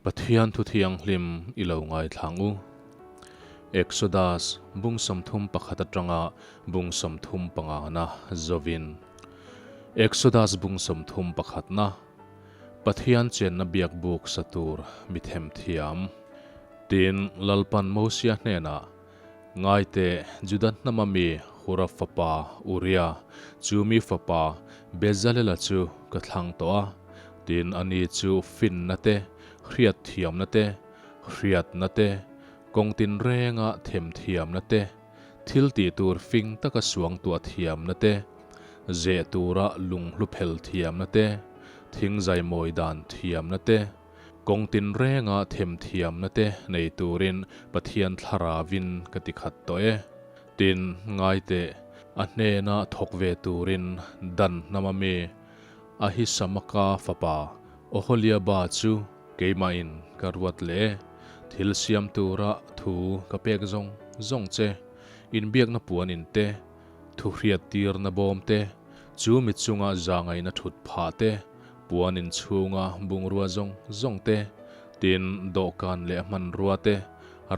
Pathian thu thianghlim i lo ngaithlang u. Exodus bung 31 atanga bung 35 na zovin. Exodus bung 31 na Pathian chenna biak buk sa tur mi themthiam. Tin, Lalpan Mosia hnenah, Ngai teh, Juda hnama mi Hura fapa Uria, chu mi fapa Bezalela chu ka thlang tawh a, tin ani chu finna te, hriatthiamna te, hriatna te, kawng tinrenga themthiamna te, thil tih tur fing taka suangtuah thiamna te, zeh tura lunghlu phel thiamna te, thingzai mawi dan thiamna te, Kawng tinrenga themthiamna te nei turin Pathian thlaravin ka ti khat tawh e. Tin, ngai teh, a hnena thawk ve turin Dan hnama mi Ahisamaka fapa Oholiaba chu keimahin ka ruat leh e. Thil siam tura thu ka pek zawng zawng che, inbiakna puan in te, Thuhriattirna bawm te, chu mi chunga zangaihna thut phah te, puan inchhunga bungrua zawng zawng te, tin dawhkan leh a hmanrua te,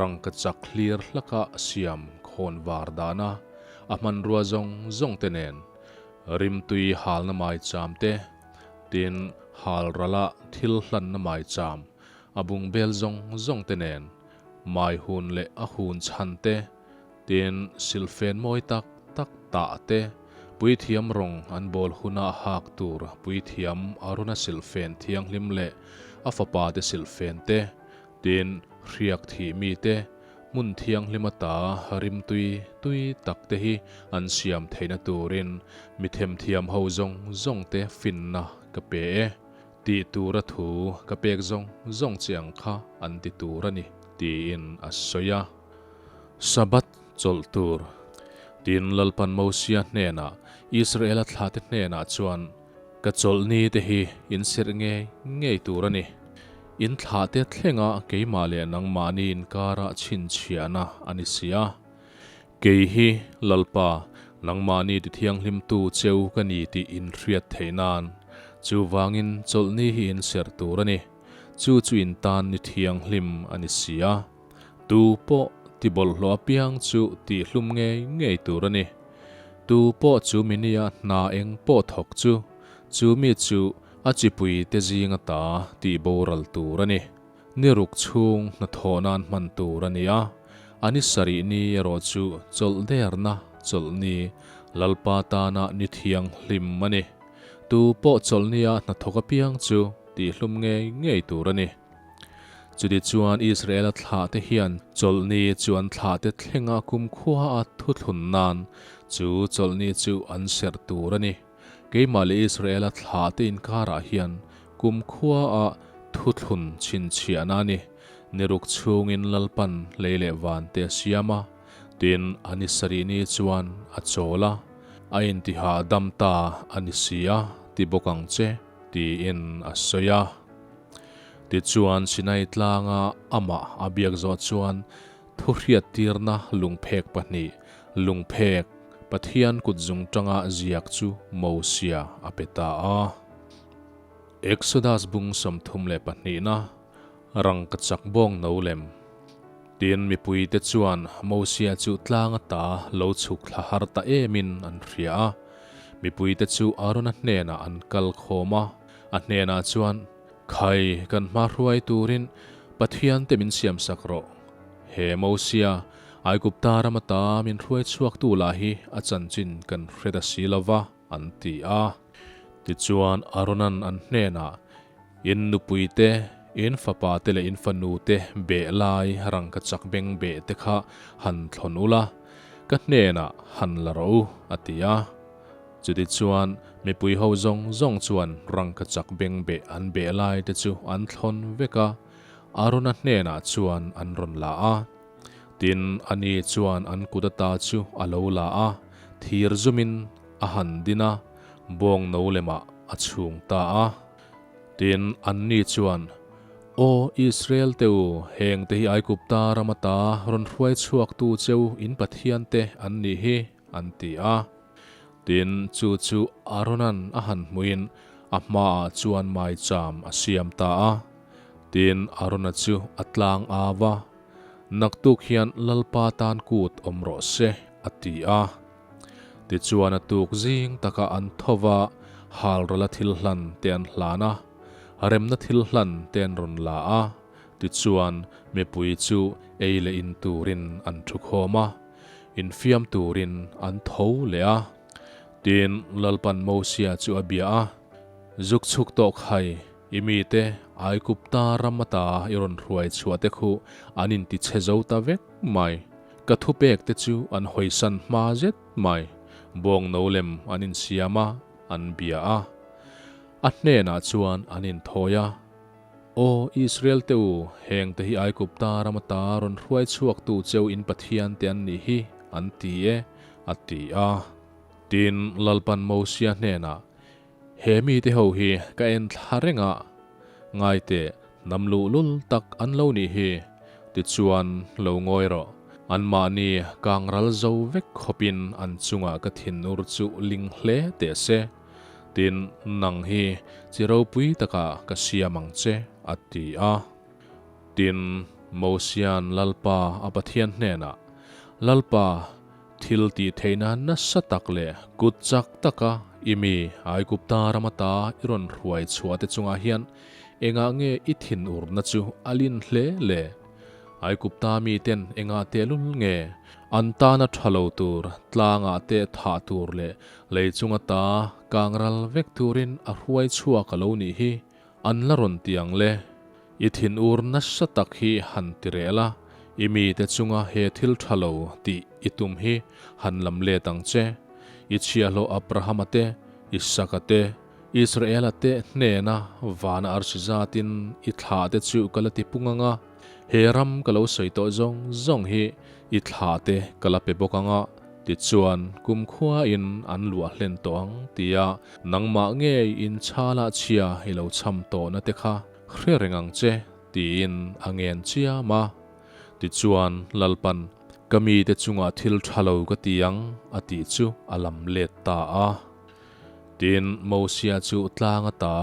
rangkachak hlir hlaka siam khawn var dana a hmanrua zawng zawng te nen, rimtui halna maicham te, tin halrala thil hlanna maicham a bungbel zawng zawng te nen, mai hun leh a hun chhan te, Tin, silhfen mawi tak tak tah te, puithiam rawng an bawl huna hak tur puithiam Arona silhfen thianghlim leh a fapa te silhfen te, tin, hriak thih mi te, hmun thianghlim ata rimtui tui tak te hi an siam theihna turin mi themthiam ho zawng zawng te finna ka pe e, tih tura thu ka pek zawng zawng che ang kha an ti tur a ni, tiin a sawi a. Sabbath chawlh tur. Tin, Lalpan Mosia hnenah, Israela thlate hnenah chuan, Ka chawlh ni te hi in serh ngei ngei tur a ni. In thlahte thlenga keimah leh nangmahni inkara chhinchhiahna a ni si a. Kei hi, Lalpa, nangmahni tithianghlimtu cheu ka ni tih in hriat theih nan, chuvangin chawlhni hi in serh tur a ni. Chu chu in tan ni thianghlim a ni si a. Tu pawh ti bawlhhlawh apiang chu tihhlum ngei ngei tur a ni. Tu pawh chu mi nia hna eng pawh thawk chu, chu mi chu a chipui te zing ata tih boral tur a ni. Ni ruk chhung hnathawh nan hman tur a ni a, a ni sarih ni erawh chu chawlh derna chawlh ni, Lalpa tana ni thianghlim a ni. Tu pawh chawlh nia hnathawk apiang chu tihhlum ngei ngei tur a ni. Chutichuan Israela thlahte hian chawlhni chu an thlahte thlenga kumkhua a thuthlun nan chu chawlhni chu an serh tur a ni. Keimah leh Israela thlahte inkarah hian kumkhua a thuthlun chhinchhiahna a ni. Ni ruk chhungin Lalpan lei leh vante a siam a, tin a ni sarih ni chuan a chawl a, a intihah dam ta a ni si a ti bawk ang che, tiin a sawi a. Tichuan Sinai tlanga amah a biak zawh chuan thuhriattirna lungphek pahnih, lungphek Pathian kut zung tanga ziak chu Mosia a pe ta a. Exodus bung 32 na rangkachak bawng no lem. Tin, mipuite chuan Mosia chu tlang ata lo chhuk thla har ta emin an hria a. Mipuite chu Arona hnenah an kal khawm a. A hnenah chuan, Khai, kan hma hruai turin Pathian te min siam sak rawh. He Mosia, Aigupta ram ata min hruai chhuaktu lah hi a chanchin kan hre ta si lo va, an ti a. Tichuan Aronan an hnenah, In nupui te, in fapa te leh in fanu te beh lai rangkachak beng beh te kha han thlawn ula, ka hnenah han la rawh u, a ti a. Chutichuan, mipui ho zawng zawng chuan rangkachak beng beh an beh lai te chu an thlawn vek a, Arona hnenah chuan an rawn la a. Tin, ani chuan an kut ata chu a lo la a, thir zumin a han din a, bawng no lemah a chhung ta a. Tin, anni chuan, Aw Israel te u, heng te hi Aigupta ram ata rawn hruai chhuaktu cheu in Pathian te an nih hi, an ti a. Tin, chu chu Aaronan a han hmuhin a hmaah chuan maicham a siam ta a. Tin, Arona chu a tlang au a, Naktuk hian Lalpa tan kut awm rawh se, a ti a. Tichuan a tuk zing takah an tho va, halrala thil hlan te an hlan a, remna thil hlan te an rawn la a. Tichuan mipui chu ei leh in turin an thu khawm a, infiam turin an tho leh a. Tin, Lalpan Mosia chu a bia a, Zuk chhuk tawk hai, i mite Aigupta ram ata i rawn hruai chhuah te khu an inti chhe zo ta vek mai. Ka thupek te chu an hawisan hma zet mai. Bawng no lem an insiam a, an bia a. A hnenah chuan an inthawi a. Aw Israel te u, heng te hi Aigupta ram ata rawn hruai chhuaktu cheu in Pathian te an nih hi, an ti e, a ti a. Tin, Lalpan Mosia hnenah, He mite ho hi ka en thla reng a, ngai teh, hnam luhlul tak an lo nih hi, tichuan lo ngawi rawh. Anmahni kangral zo vek khawpin an chungah ka thinur chu ling hle teh se. Tin, nang hi chi ropui takah ka siam ang che, a ti a. Tin, Mosia'n Lalpa a Pathian hnenah, Lalpa, thil tih theihna nasa tak leh kut chak taka i mi Aigupta ram ata i rawn hruai chhuah te chungah hian engah nge i thinurna chu a lin hle le? Aigupta miten engah tehlul nge an tana tha lo tur tlangah te thah tur leh Lei chunga ta kang ral vek turin a hruai chhuak a lo nih hi an la rawn ti ang le. I thinur nasa tak hi han ti reh la, i mite chunga he thil tha lo tih i tum hi han lam let ang che. I chhiahhlawh Abrahama te, Isaka te, Israela te hnena vana arsi zatin i thlah te chu ka la ti pung ang a, he ram ka lo sawi tawh zawng zawng hi i thlah te ka la pe bawk ang a. Tichuan, kumkhuain an luah hlen tawh ang tia nangmah ngei inchhala chhia i lo cham tawhna te kha hre reng ang che, tiin a ngen chiam a. Tichuan, Lalpan, Ka mite chungah thil tha lo ka ti ang, a tih chu a lam let ta a. Tin, Mosia chu tlang ata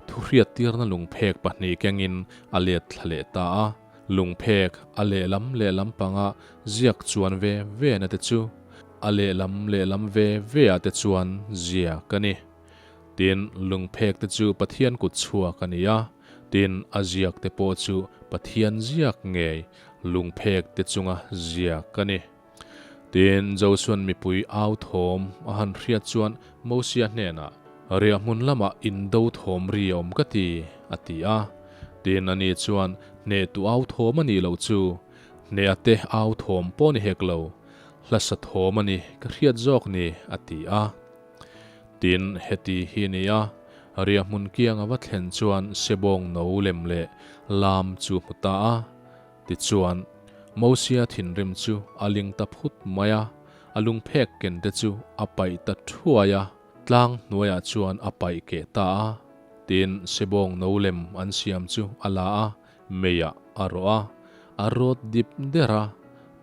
thuhriattirna lungphek pahnih kengin a let thla leh ta a. Lungphek a lehlam lehlam panga ziak chuan ve ve na te chu a lehlam lehlam ve ve ah te chuan ziak a ni. Tin, lungphek te chu Pathian kut chhuak a ni a, tin, a ziak te pawh chu Pathian ziak ngei lungphek te chunga ziak a ni. Tin, Josuan mipui au thawm a han hriat chuan Mosia hnenah, Riahhmun lamah indo thawm ri a awm ka ti, a ti a. Tin, ani chuan, Hnehtu au thawm a nih loh chu, hnehate au thawm pawh ni hek lo, hlasa thawm a ni ka hriat zawk ni, a ti a. Tin, heti hi a ni a, riahhmun kiang a va thlen chuan sebawng no lem leh lam chu hmu ta a. Tichuan, Mosia thinrim chu a ling ta phut mai a, a lungphek ken te chu a paih ta thuai a, tlang hnuaiah chuan a paih keh ta a. Tin, sebawng no lem an siam chu a la a, meiah a rawh a, a rawt dip der a,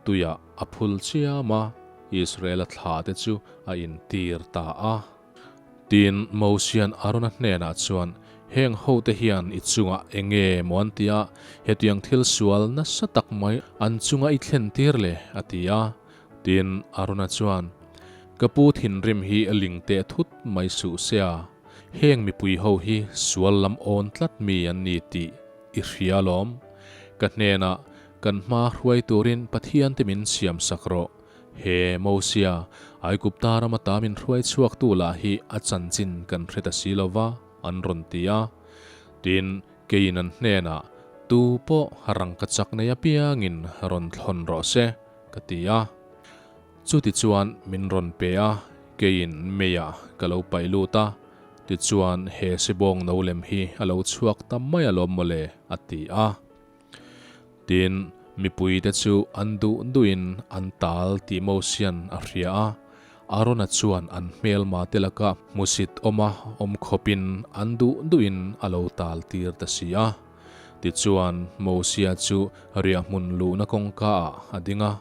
tuiah a phul chiam a, Israela thla te chu a intir ta a. Tin, Mosia'n Arona hnenah chuan, Heng hote hian i chungah eng nge maw an ti a, hetiang thil sual nasa tak mai an chunga i thlen tir le? a ti a. Tin, Arona chuan, Ka pu thinrim hi ling teh thut mai suh se a, heng mipui ho hi sual lam awn tlat mi an ni tih i hria alawm. Ka hnenah, Kan hma hruai turin Pathian te min siam sak rawh. He Mosia, Aigupta rama ta min hruai chhuaktu lah hi a chanchin kan hre ta si lo va, an rawn ti a. Tin, keiin an hnenah, Tu pawh rangka chak nei apiangin rawn thlawn rawh se, ka ti a. Chutichuan min rawn pe a, keiin meiah ka lo paih lut a. Tichuan he sibawng no lem hi a lo chhuak ta mai alawm mawle, a ti a. Tin, mipuite chu an duh duhin an tal tih Mosia'n a hria a, Arona chuan an hmelma te laka hmusit awma awm khawpin an duh duhin a lo tal tir ta si a. Tichuan, Mosia chu riahhmun luhna kawngkaah a ding a,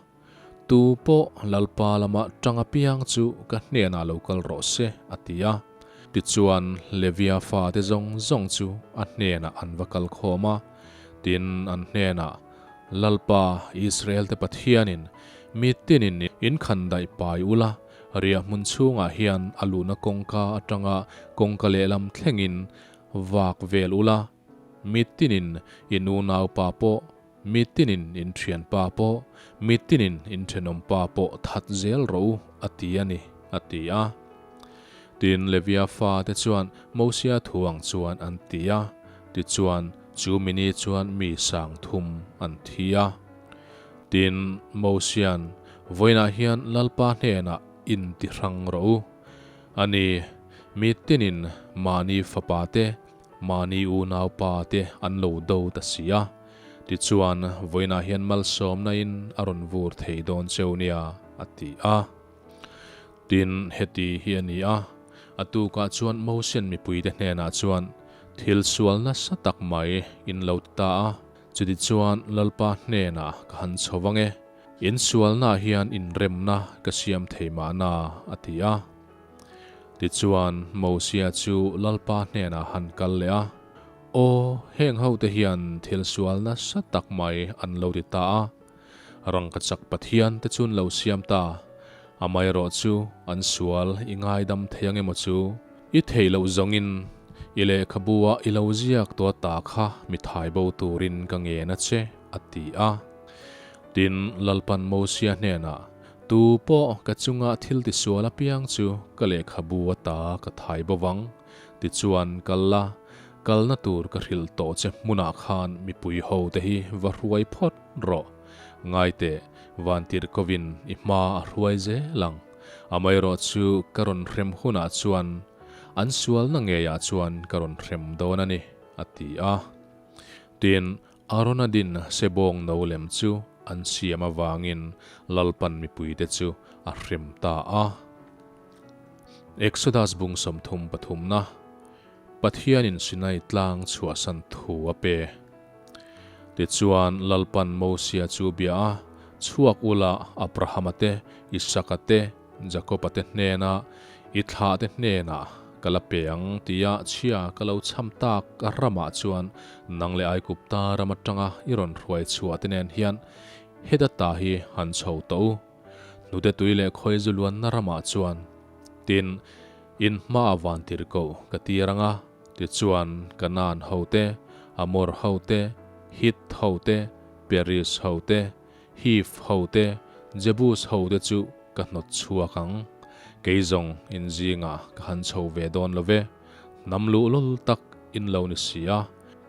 Tu pawh Lalpa lama tang apiang chu ka hnenah lo kal rawh se, a ti a. Tichuan, Levia fate zawng zawng chu a hnenah an va kal khawm a. Tin, an hnenah, Lalpa, Israel-te Pathianin, mi tinin in khandaih pai ula, riah hmun chhungah hian a luhna kawngka atanga kawngka lehlam thlengin vak vel ula, mi tinin in unaupa pawh, mi tinin in thianpa pawh, mi tinin in thenawmpa pawh that zel rawh u, a ti a ni, a ti a. Tin, Levia fate chuan Mosia thu ang chuan an ti a, tichuan, Chu mini chuan mi 3000 an thi a. Tin, Mosia'n, Vawiinah hian Lalpa hnenah in ti hrang rawh u. A ni, mi tinin mahni fapa te, mahni unaupa te an lo do ta si a. Tichuan, vawiinah hian malsawmna in a rawn vur thei dawn cheu nia, a ti a. Tin, heti hi a ni a, a tukah chuan Mosia'n mipuite hnenah chuan, Thil sual nasa tak mai in lo ti ta a, chutichuan Lalpa hnenah ka han chho vang e, in sualnaah hian inremna ka siam thei mahna, a ti a. Tichuan, Mosia chu Lalpa hnenah han kal leh a, Aw, heng hote hian thil sual nasa tak mai an lo ti ta a, Rangkachak Pathian te chu an lo siam ta. Amaherawh chu an sual i ngaidam thei ang emaw chu? I theih loh zawngin i lehkhabu ah i lo ziak tawh ta kha mi thai bo turin ka ngen a che, a ti a. Tin, Lalpan Mosia hnenah, Tu pawh ka chunga thil tisual apiang chu ka lehkhabu ata ka thai bo vang. Tichuan, kal la, kalna tur ka hrilh tawh che hmunah khan mipui ho te hi va hruai phawt rawh. Ngai teh, Vantirhkovin i hma a hruai zel ang. Amaherawh chu ka rawn hrem hunah chuan an sualna ngeiah chuan ka rawn hrem dawn a ni, a ti a. Tin, Arona din sebawng no lem chu an siam avangin Lalpan mipuite chu a hrem ta a. Exodus bung 33 na, Pathianin Sinai tlang chhuahsan thu a pe. Tichuan, Lalpan Mosia chu bia a, Chhuak ula, Abrahama te, Isaka te, Jakoba te hnena, i thlah te hnenah ka la pe ang tia chhia ka lo chham tak ramah chuan nang leh Aigupta ram atanga i rawn hruai chhuah te nen hian heta ta hi han chho tawh u. Hnute tui leh khawi zu luanna ramah chuan tin in hmaah vantirhkoh ka tir ang a, tichuan Kanaan hote, Amor hote, Hit hote, Peris hote, Hiv hote, Jebus hote chu ka hnawt chhuak ang. Kei zawng in zingah ka han chho ve dawn lo ve, hnam luhlul tak in lo ni si a,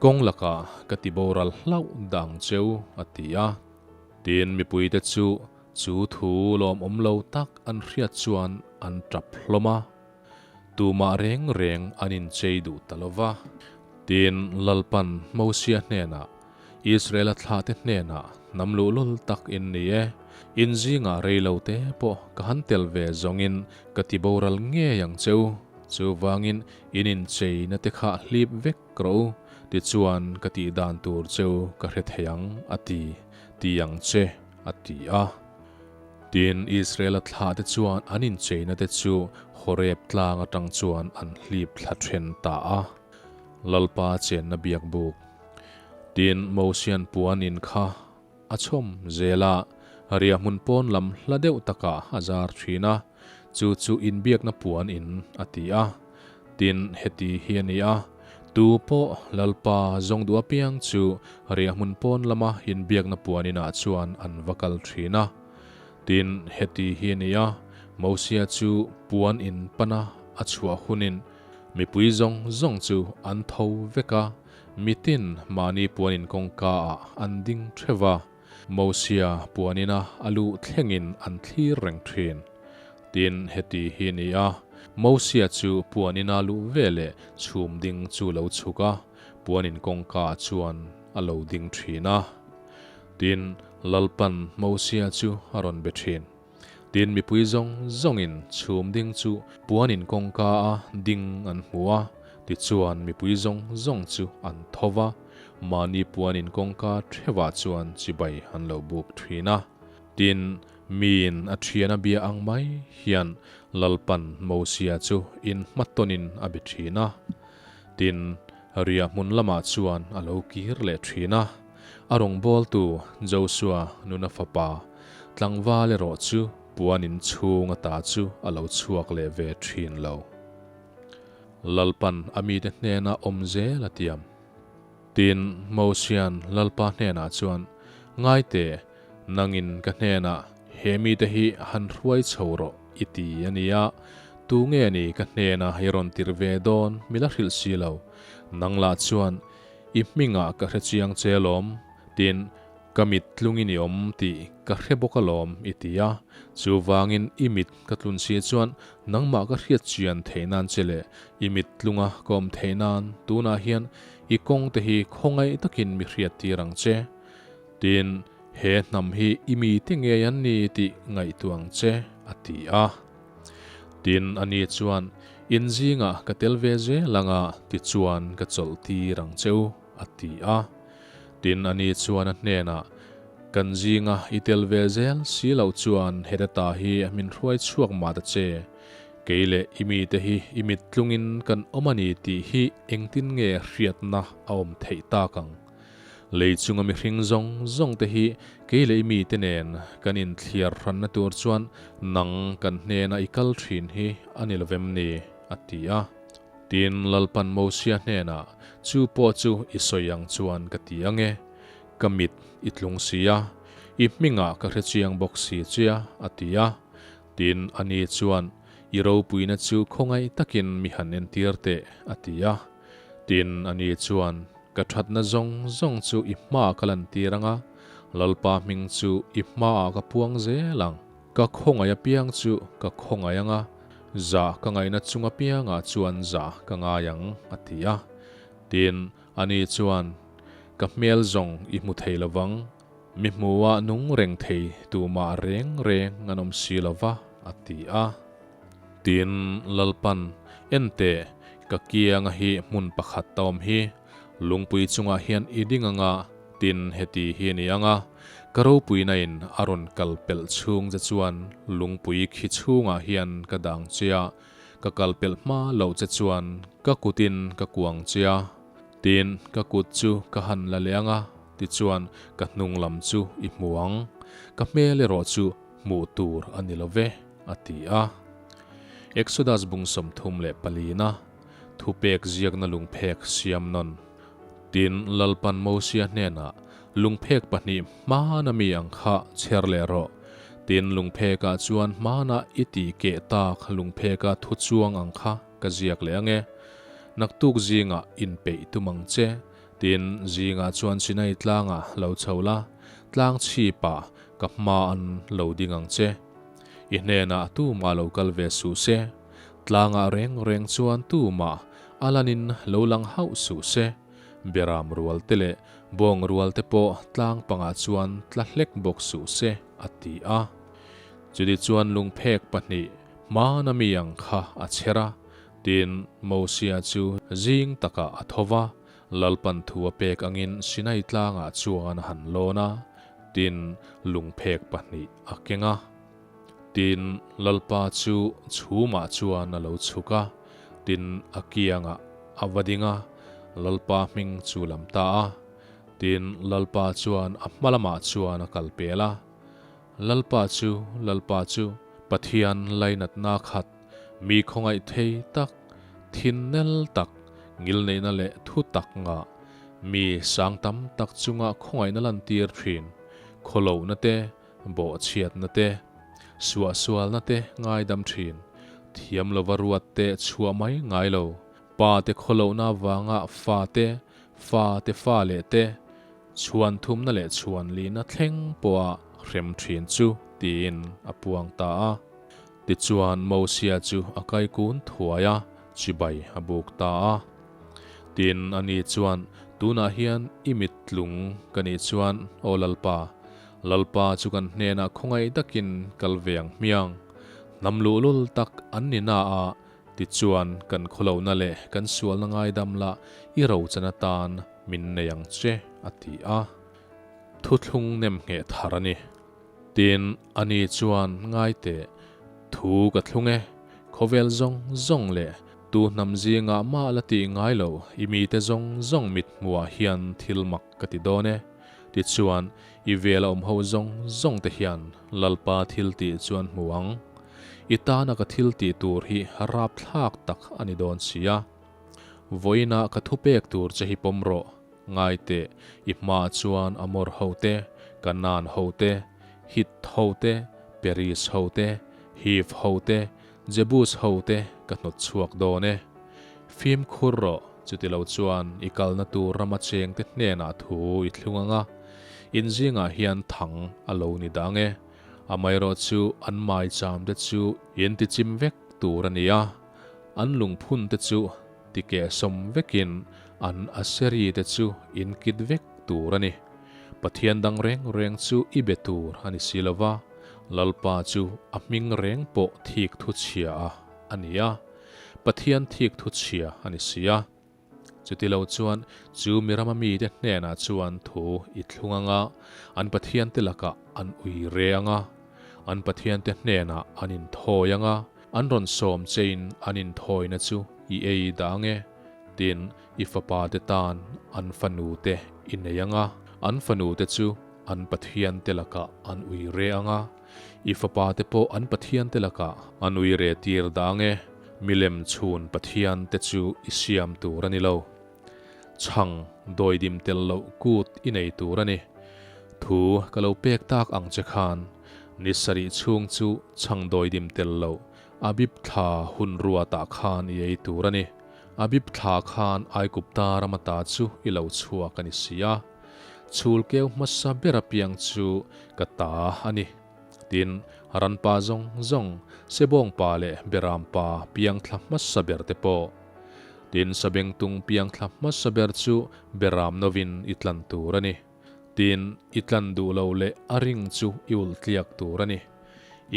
kawng lakah ka ti boral hlauh dah ang cheu, a ti a. Tin, mipuite chu chu thu lawmawm lo tak an hriat chuan an tap hlawm a, tumah reng reng an inchei duh ta lo va. Tin, Lalpan Mosia hnenah, Israela thlahte hnenah hnam luhlul tak in ni e, in zingah rei lo te pawh ka han tel ve zawngin ka ti boral ngei ang che u, chuvangin in incheina te kha hlip vek rawh u, tichuan ka tih dan tur cheu ka hre thei ang, a ti, ti ang che, a ti a. Tin, Israela thlahte chuan an incheina te chu Horeb tlang atang chuan an hlip thla then ta a, Lalpa chenna biak buk. Tin, Mosian puan in kha a chhawm zel a, riahhmun pawn lam hla deuh takah a zar thin a, chu chu inbiakna puan in a ti a. Tin, heti hi a ni a, tu pawh Lalpa zawng duh apiang chu riahhmun pawn lama inbiakna puan inah chuan an va kal thin a. Tin, heti hi a ni a, Mosia chu puan in pana a chhuah hunin mipui zawng zawng chu an tho vek a, Mitin mahni puanin kawngkaah an ding theuh a, Mosia puanina a luh thlengin an thlir reng thin. Tin, heti hi a ni a, Mosia chu puanina luh veleh chhum ding chu lo chhuk a, puanin kawngkaah chuan a lo ding thin a. Tin, Lalpan Mosia chu a rawn be thin. Tin, mipui zawng zawngin chhum ding chu puanin kawngka a ding an hmu a, tichuan mipui zawng zawng chu an tho va, mahni puanin kawngka theuhah chuan chibai an lo buk thin a. Tin, miin a thian a bia ang mai hian Lalpan Mosia chu inhmatawnin a be thin a. Tin, riah hmun lamah chuan a lo kir leh thin a. A rawngbawltu Josua nuna fapa tlangval erawh chu puan in chhung ata chu a lo chhuak leh ve thin lo. Lalpan a mite hnena awm zel a tiam. Tin, Mosia'n Lalpa hnenah chuan, Ngaite, nangin ka hnenah he mite hi han hruai chho rawh i ti a nia, tu nge ni ka hnena i rawn tir ve dawn mi la hrilh si lo, nang lah chuan i hmingah ka hre chiang che lawm, tin, Ka mit tlungin i awm tih ka hre bawk alawm i ti a, chuvangin i mit ka tlun si chuan nangmah ka hriat chian theih nan che leh i mit tlunga ka awm theih nan tunah hian i kawng te hi khawngaih takin mi hriat tir ang che. Tin, he hnam hi i mite ngei an ni tih ngaihtuah ang che, a ti a. Tin, ani chuan, In zingah ka tel ve zel anga tichuan ka chawlh tir ang che u, a ti a. Tin, ani chuan a hnenah, Kan zinga i tel ve zel si loh chuan heta hi min hruai chhuak mah ta che. Kei leh i mite hi i mit tlungin kan awm a ni tih hi engtin nge hriatna a awm theih tak ang? Lei chunga mihring zawng zawng te hi kei leh i mite nen kan inthliar hranna tur chuan nang kan hnena i kal thin hi a ni lovem ni? a ti a. Tin, Lalpan Mosia hnenah, Chu pawh chu i sawi ang chuan ka ti ang e. Ka mit i tlung si a, i hmingah ka hre chiang bawk si che a, a ti a. Tin, ani chuan, I ropuina chu khawngaih takin mi han entir teh, a ti a. Tin, ani chuan, Ka thatna zawng zawng chu i hmaah ka lantir ang a, Lalpa hming chu i hmaah ka puang zel ang. Ka khawngaih apiang chu ka khawngaih ang a, zah ka ngaihna chung apiangah chuan zah ka ngai ang, a ti a. Tin, ani chuan, Ka hmel zawng i hmu thei lo vang, mi hmuhah nung reng thei tumah reng reng an awm si lo va, a ti a. Tin, Lalpan, En teh, ka kianga hi hmun pakhat a awm hi, lungpui chungah hian i ding ang a, Tin, heti hi a ni ang a, ka ropuina in a rawn kal pelh chhung che chuan lungpui khi chhungah hian ka dang che a, ka kal pelh hma loh che chuan ka kutin ka kuang che a, tin, ka kut chu ka han la leh ang a, tichuan ka hnung lam chu i hmu ang, ka hmel erawh chu hmuh tur a ni lo ve, a ti a. Exodus bung 34 na thupek ziakna lungphek siam nawn. Tin, Lalpan Mosia hnenah, Lungphek pahnih hmana mi ang kha chher leh rawh. Tin, lungphekah chuan hmana i tih keh tak lungpheka thu chuang ang kha ka ziak leh ang e. Naktuk zingah inpeih tum ang che. Tin, zingah chuan Sinai tlangah lo chho la, tlang chhipah ka hma an lo ding ang che. I hnenah tumah lo kal ve suh se. Tlangah reng reng chuan tumah a lanin lo lang hauh suh se. Beram rual te leh bawng rual te pawh tlang pangah chuan tla hlek bawk suh se, a ti a. Chuti chuan lungphek pahnih hmana mi ang kha a chher a, tin, Mosia chu zing takah a tho va, Lalpan thu a pek angin Sinai tlangah chuan a han lawn a, tin, lungphek pahnih a keng a. Tin, Lalpa chu chhumah chuan a lo chhuk a, tin, a kiangah a va ding a, Lalpa hming chu lam ta a. Tin, Lalpa chuan a hma lamah chuan a kal pel a. Lalpa chu, Lalpa chu, Pathian lainatna khat, mi khawngaih thei tak, thin nel tak, ngilneihna leh thu tak ngah, mi sang tam tak chunga khawngaihna lantir thin, khawlohna te, Bawhchhiatna te, suahsualna te ngaidam thin, thiam lova ruat te chhuah mai ngai lo, pa te khawlohna avanga fa te, fa te fa leh te, chhuan thumna leh chhuan lihna thleng pawha hrem thin chu tiin a puang ta a. Tichuan Mosia chu a kaikun thuai a, chibai a buk ta a. Tin, ani chuan, Tunah hian i mit tlung ka nih chuan, Aw Lalpa, Lalpa chu kan hnenah khawngaih takin kal ve ang hmiang. Hnam luhlul tak an ni na a, tichuan kan khawlohna leh kan sualna ngaidam lah i rochan atan min nei ang che, a ti a. Thuthlung nem ngheh thar a ni. Tin, ani chuan ngai teh, Thu ka thlung e, khawvel zawng zawng leh tu hnam zingah mah la tih ngai lo, i mite zawng zawng mit hmuhah hian thil mak ka ti dawn e. Tichuan, i vela awm ho zawng zawng te hian Lalpa thil tih chu an hmu ang. I tana ka thil tih tur hi rapthlak tak a ni dawn si a. Vawiinah ka thupek tur che hi pawm rawh, ngai teh, i hmaah chuan Amor ho te, Kanaan ho te, Hit ho te, Peris ho te, Hiv ho te, Jebus ho te ka hnawt chhuak dawn e. Fimkhur rawh, chutilo chuan i kalna tur rama chengte hnenah thu i thlung ang a, in zingah hian thang a lo ni dang e. Amaherawhchu an maicham te chu in tichim vek tur a ni a. An lungphun te chu tikehsawm vekin an Aseri te chu in kit vek tur a ni. Pathian dang reng reng chu i be tur a ni si lo va, Lalpa chu a hming reng pawh thik thu chhia a a ni a, Pathian thik thu chhia a ni si a. Chutilo chuan chu mi rama mite hnenah chuan thu i thlung ang a, an Pathiante lakah an ui re ang a, an Pathiante hnenah an inthawi ang a, an rawn sawm chein an inthawina chu i ei dah ang e, tin, i fapate tan an fanute i nei ang a, an fanute chu an Pathiante lakah an ui re ang a, i fapate pawh an Pathiante lakah an ui re tir dah ang e. Milem chhun Pathian te chu i siam tur a ni lo. Chhang dawidim tel loh kut i nei tur a ni. Thu ka lo pek tak ang che khan, ni sarih chhung chu chhang dawidim tel loh Abib thla hun ruatah khan i ei tur a ni. Abib thla khan Aigupta rama ta chu i lo chhuak a ni si a. Chhul keu hmasa ber apiang chu ka ta a ni. Tin, ranpa zawng zawng, sebawngpa leh berampa piangthla hmasa ber te pawh. Tin, sabengtung piangthla hmasa ber chu beram novin i tlan tur a ni. Tin, i tlan duh lo leh a ring chu i ulh tliak tur a ni.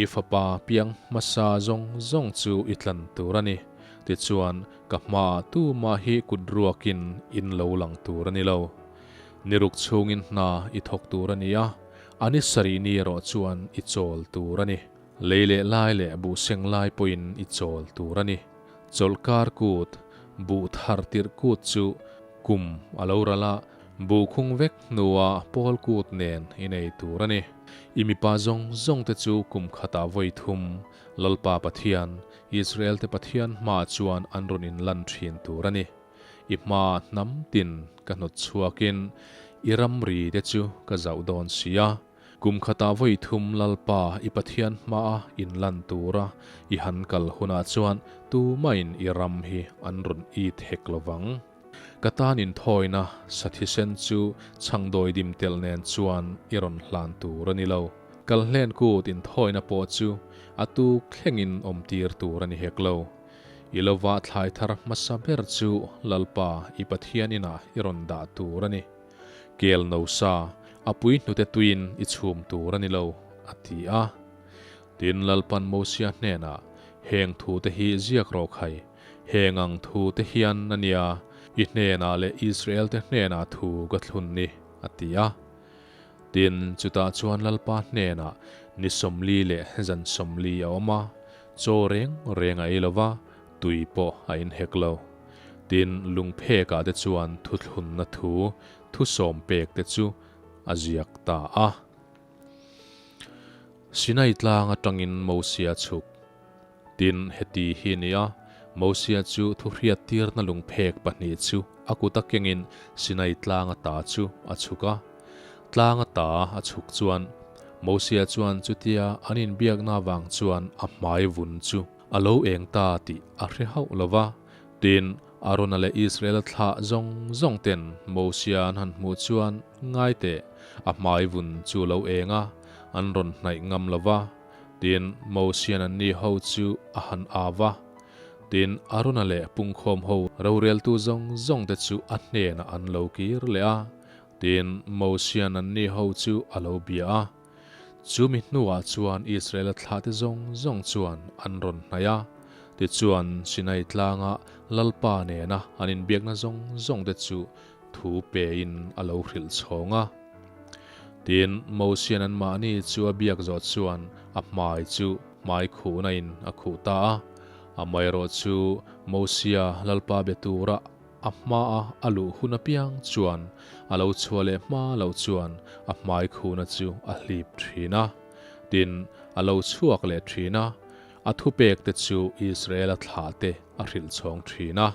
I fapa piang hmasa zawng zawng chu i tlan tur a ni. Tichuan, ka hmaah tumah hi kut ruakin in lo lang tur a ni lo. Ni ruk chhungin hna i thawk tur a ni a, a ni sarih ni erawh chuan i chawl tur a ni. Lei leh lai leh buh seng lai pawhin i chawl tur a ni. Chawlhkar kut, buh thar tirh kut chu kum a lo ral a, buh khung vek hnua pawl kut nen i nei tur a ni. I mipa zawng zawng te chu kum khatah vawi thum Lalpa Pathian, Israel te Pathian hmaah chuan an rawn inlan thin tur a ni. I hma hnam tin ka hnawt chhuakin i ramri te chu ka zauh dawn si a. Kum khatah vawi thum Lalpa i Pathian hmaa inlan tura i han kal hunah chuan tumahin i ram hi an rawn it hek lo vang. Ka tan inthawina sa thisen chu chhangdawi dim telh nen chuan i rawn hlan tur a ni lo. Kalhlen kut inthawina pawh chu a tuk thlengin awmtir tur a ni hek lo. I lo vah thlai thar hmasa ber chu Lalpa i Pathian inah i rawn dah tur a ni. Kel no sa, a pui hnute tuiin i chhum tur a ni lo, a ti a. Tin, Lalpan Mosia hnenah, Heng thute hi ziak rawh khai, heng ang thute hian a nia, i hnenah leh Israelte hnenah thu ka thlun ni, a ti a. Tin, chutah chuan Lalpa hnenah ni 40 leh zan 40 a awm a, chaw reng reng a ei lo va, tui pawh a inhek lo. Tin, lungphekah te chuan thuthlunna thu, thusawm pek te chu a ziak ta a. Sinai tlang atangin Mosia chhuk. Tin, heti hi a ni a, Mosia chu thuhriattirna lungphek pahnih chu a kut a kengin Sinai tlang ata chu a chhuk a. Tlang ata a chhuk chuan Mosia chuan chutia an inbiakna avang chuan a hmai vun chu a lo eng ta tih a hre hauh lo va. Tin, Arona leh Israela thlah zawng zawng ten Mosia an han hmuh chuan ngai teh, a hmai vun chu a lo eng a, an rawn hnaih ngam lo va. Tin, Mosian anni ho chu a han au va. Tin, Arona leh pungkhawm ho roreltu zawng zawng te chu a hnenah an lo kir leh a. Tin, Mosian anni ho chu a lo bia a. Chumi hnuah chuan Israela thlahte zawng zawng chuan an rawn hnaih a. Tichuan, Sinai tlanga Lalpa nena an inbiakna zawng zawng te chu thu pein a lo hrilh chhawng a. Tin, Mosian anmahni chu a biak zawh chuan a hmai chu hmai khuhna in a khuh ta a. Amaherawhchu Mosia Lalpa be tura. a hmaa a luh hun apiang chuan a lo chhuah leh hma loh chuan a hmai khuhna chu a hlip thin a. Tin, a lo chhuak leh thin a, a thupekte chu Israela thlahte a hrilh chhawng thin a.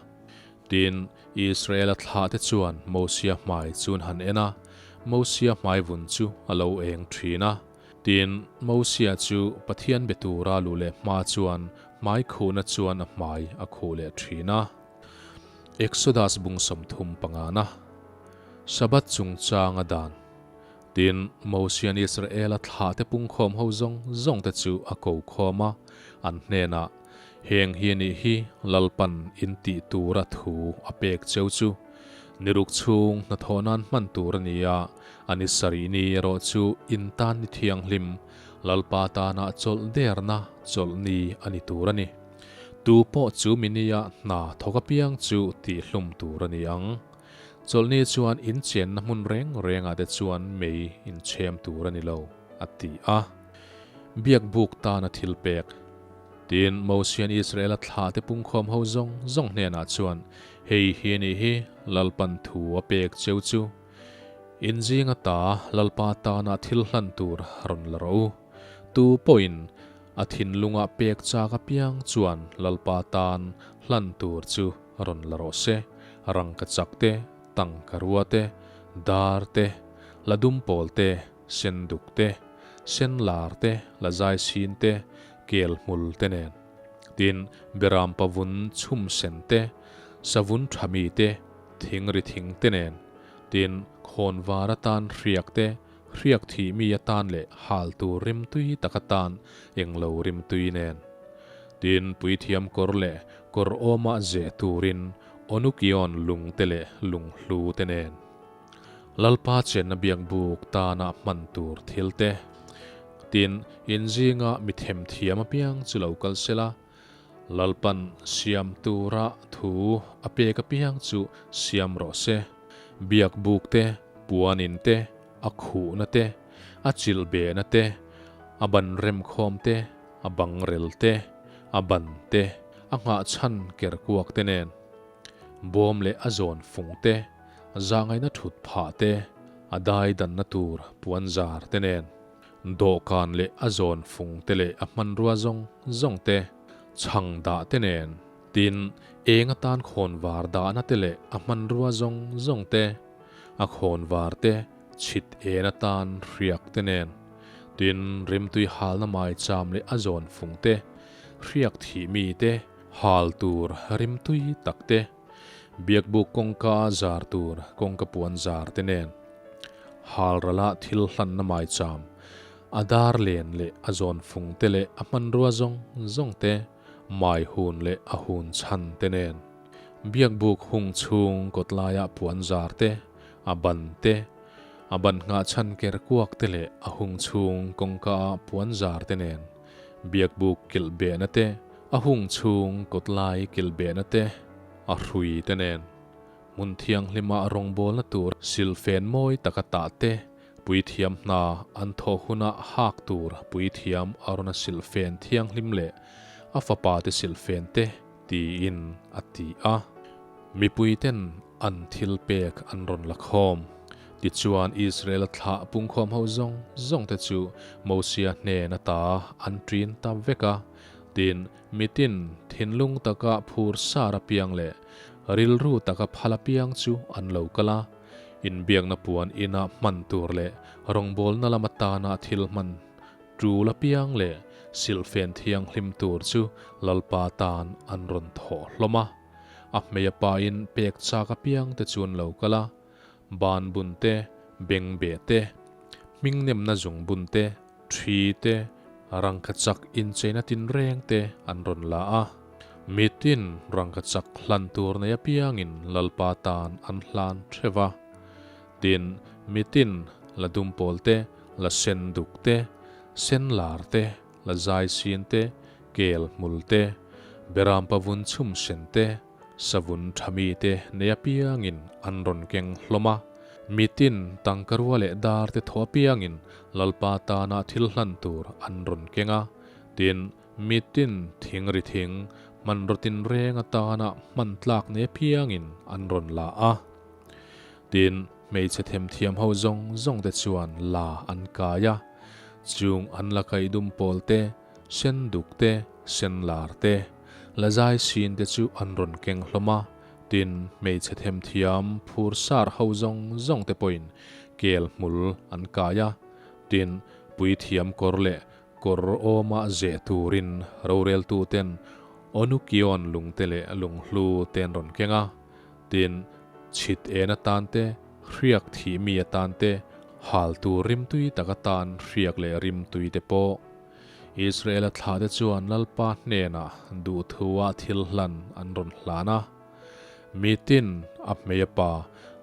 Tin, Israela thlahte chuan Mosia hmai chu an han en a, Mosia hmai vun chu a lo eng thin a. Tin, Mosia chu Pathian be tura luh leh hma chuan hmai khuhna chuan a hmai a khuh leh thin a. Exodus bung 30 pangana Sabbath chungchanga dan. Tin, Mosia'n Israela thlahte pungkhawm ho zawng zawngte chu a ko khawm a, an hnenah, Heng hi nih hi Lalpan in tih tura thu a pek cheu chu. Ni ruk chhung hnathawh nan hman tur a ni a, a ni sarih ni erawh chu in tan ni thianghlim, Lalpa tana chawlh derna chawlh ni a ni tur a ni. Tu pawh chu mi nia hna thawk apiang chu tihhlum tur a ni ang. Chawlhni chuan in chenna hmun reng rengah te chuan mei in chhem tur a ni lo, a ti a. Biak buk tana thil pek. Tin, Mosian Israela thlahte pungkhawm ho zawng zawng hnenah chuan, Hei hi a nih hi, Lalpan thu a pek cheu chu. In zinga ta Lalpa tana thil hlan tur rawn la rawh u. Tu pawhin a thinlungah pek chak apiang chuan Lalpa tan hlan tur chu rawn la rawh se. Rangkachak te, tangkarua te, dar te, la dumpawl te, senduk te, senlar te, la zaisin te, kel hmul te nen. Tin, beram pavun chhum sen te, savun tha mi te, thing ri thing te nen. Tin, khawnvar atan hriak te, hriak thih mi atan leh hal tur rimtui tak atan englo rimtui nen. Tin, puithiam kawr leh kawr awmah zeh turin Onukion lung te leh lunghlu te nen. Lalpa chenna biakbuk tana hman tur thil te. Tin, in zinga mi themthiam apiang chu lo kal sela, Lalpan siam tura thu a pek apiang chu siam rawh se. Biakbuk te, puanin te, a khuhna te, a chilhbehna te, a ban remkhawm te, a bangrel te, a ban te, a nghahchhan kerkuak te nen, bawm leh a zawn fung te, Zahngaihna thut phah te, a dai danna tur puan zar te nen, dawhkan leh a zawn fung te leh a hmanrua zawng zawng te, chhang dah te nen, tin, eng atan khawnvar dahna te leh a hmanrua zawng zawng te, a khawnvar te, chhit en atan hriak te nen, tin, rimtui halna maicham leh a zawn fung te, hriak thih mi te, hal tur rimtui tak te. Biakbuk kawngka a zar tur kawngka puan zar te nen halral a thil hlanna maicham, a dar len leh a zawn fung te leh a hmanrua zawng zawng te, mai hun leh a hun chhan te nen. Biakbuk hung chhung kawtlaia puan zar te, a ban te, a ban nghah chhan ker kuak te leh a hung chhung kawngka a puan zar te nen. Biakbuk kilh behna te, A hung chhung kawtlai kilhbehna te, a hrui te nen, hmun thianghlima rawngbawlna tur silfen mawi taka tah te, puithiam hna an thawh huna hak tur puithiam a rawn a silfen thianghlim leh a fapa te silfen te tiin a ti a. Mipui ten an thil pek an rawn la khawm. Tichuan Israel-a thlah pungkhawm ho zawng zawng te chu Mosia hnen ata an ṭin ta vek a. Tin, mitin thinlung taka phur sar apiang leh rilru taka phal apiang chu an lo kal a, inbiakna puan ina hman tur leh rawngbawlna lam atana thil hman tul apiang leh silhfen thianghlim tur chu Lalpa tan an rawn thawh hlawm a. A hmei a pain pek chak apiang te chu an lo kal a, ban bun te, beng beh te, hming nemna zung bun te, Ṭhi te, rangkachak incheina tinreng te an rawn la a. Mitin rangkachak hlan tur nei apiangin Lalpa tan an hlan ṭheuh va. Tin, mitin la dumpawl te, la sen duk te, sen lar te, la zai sin te, kel hmul te, berampa vun chhum sen te, Savun tha mite nei apiangin an rawn keng hlawm a, mitin tangkarua leh dar te thaw apiangin Lalpa tana thil hlan tur an rawn keng a, tin, mitin thing ri thing, Hmanraw tinreng atana hman tlak ne piangin an rawn la a. Tin, hmeichhe themthiam ho zawng zawng te chuan la an kai a. Chung an la kaih dum pawl te, sen duk te, sen lar te, la zai sin te chu an rawn keng hlawm a. Tin, hmeichhe themthiam phur sar ho zawng zawng te pawhin kel hmul an kai a. Tin, puithiam kawr leh Kawr awma zeh turin roreltuten Onukion lungte leh lunghlu te an rawn keng a, tin, chhit en atan te, hriak thih mi atan te, hal tur rimtui tak atan hriak leh rimtui te pawh. Israela thlahte chuan Lalpa hnenah duhthua thil hlan an rawn hlan a. Mitin a hmei a pa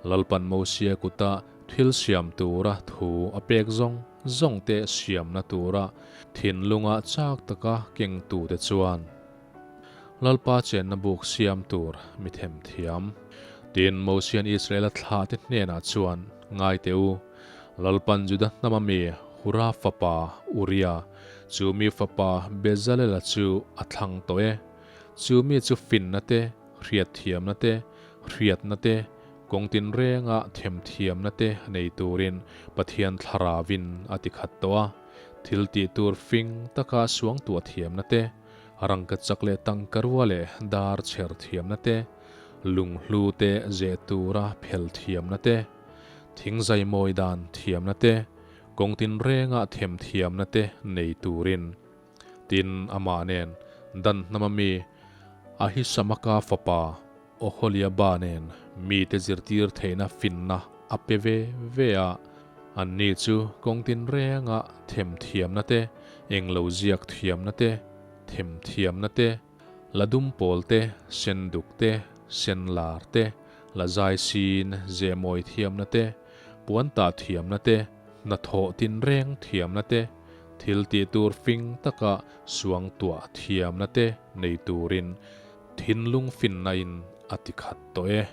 Lalpan Mosia kuta thil siam tura thu a pek zawng zawng te siamna tura thinlunga chak taka kengtute chuan Lalpa chenna buk siam tur mi themthiam. Tin, Mosian Israela thlahte hnenah chuan, Ngai teh u, Lalpan Juda hnama mi Hura fapa Uria, chu mi fapa Bezalela chu a thlang tawh e. Chu mi chu finna te, hriatthiamna te, hriatna te, kawng tinrenga themthiamna te nei turin Pathian Thlaravin a ti khat tawh a. Thil tih tur fing taka suangtuah thiamna te, rangkachak leh tangkarua leh dar chher thiamna te, lunghlu te zeh tura phel thiamna te, thingzai mawi dan thiamna te, kawng tinrenga themthiamna te nei turin Tin, amah nen Dan hnama mi Ahisamaka fapa Oholiaba nen mite zirtir theihna finna a pe ve ve a. Anni chu kawng tinrenga themthiamna te, englo ziak thiamna te, themthiamna te, la dum pawl te, sen duk te, sen lar te, la zai sin zehmawi thiamna te, puan tah thiamna te, hnathawh tinreng thiamna te, Thil tih tur fing taka suangtuah thiamna te nei turin thinlung finna in a ti khat tawh e.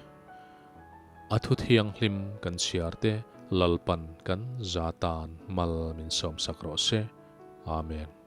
A thu thianghlim kan chhiar te Lalpan kan za tan mal min sawmsak rawh se. Amen.